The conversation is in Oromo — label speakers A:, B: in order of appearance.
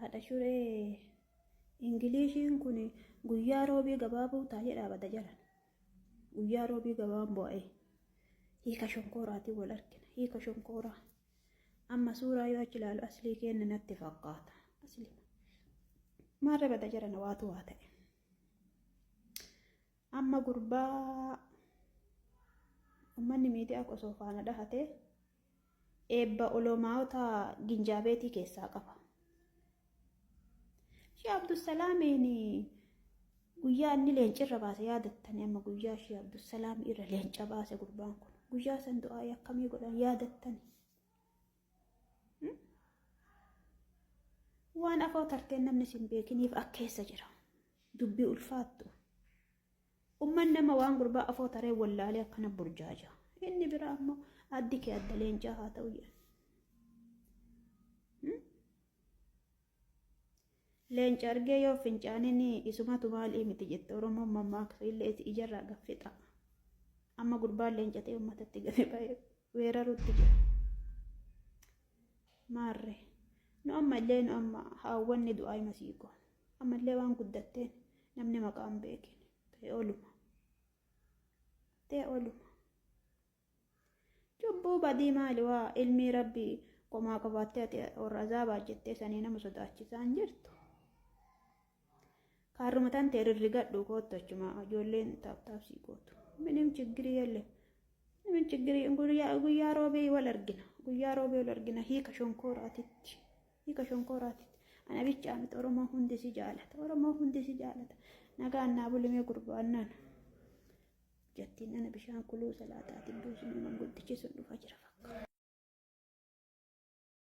A: Haadha shuree Ingiliishiin kun guyyaa roobii gabaa buutaa jedhaa bada jalan. Guyyaa roobii gabaan bu'ee hiika shonkooraatiin wal argina. Hiika shonkooraa. Amma suuraa yoo achi ilaalu aslii kenna natti fakkaata. Aslii. Maarree bada jarana waatu waa ta'e. Amma gurbaa ummanni miidiyaa osoo faana dhahatee eebba oloomaa'ota ginjaabeetii keessaa qaba. Shee Abdusalaamiin guyyaa inni leencirra baase yaadattanii amma guyyaa Shee Abdusalaam irra leenca baase gurbaan kun guyyaa san du'aa akkamii godhan yaadattanii. Waan afoo tarteen namni sin beekiniif akkeessa jira. Dubbii ulfaattu. Umman nama waan gurbaa afoo taree wallaalee akkana burjaaja. Inni biraa ammoo addi kee adda leencaa haa ta'u jedhan. Leenca argee yoo fincaanin isumatu maalii miti jette Oromoon mammaaksa illee ijarraa gaffixa. Amma gurbaan leenca ta'e uummatatti gadi ba'ee weeraruutti jira. Maarree nu ammallee nu amma haawwanni du'aa hima sii goona. Ammallee waan guddatteen namni maqaan beekin ta'e oluma. Ta'e oluma. Cubbuu badii maali waa ilmii rabbii qomaa qabaattee ati warra azaabaa jettee sanii nama sodaachisaa hin jirtu. Kaarruma tan ta'e rirrigadhu koottu achuma ijoolleen taaptaap sii gootu. Minim chiggirii yelle. Minim chiggirii guyyaa guyyaa roobii wal argina. Guyyaa roobii wal argina hiika shonkooraatitti. Hiika shonkooraatitti. Ana bichaa miti Oromoo hundi si jaalata. Oromoo hundi si jaalata. Nagaan naa bulimee gurbaannaan. Jattiin ana bishaan kuluu salaataatiin buusinee manguddichi sun dhufa jira fakkaata.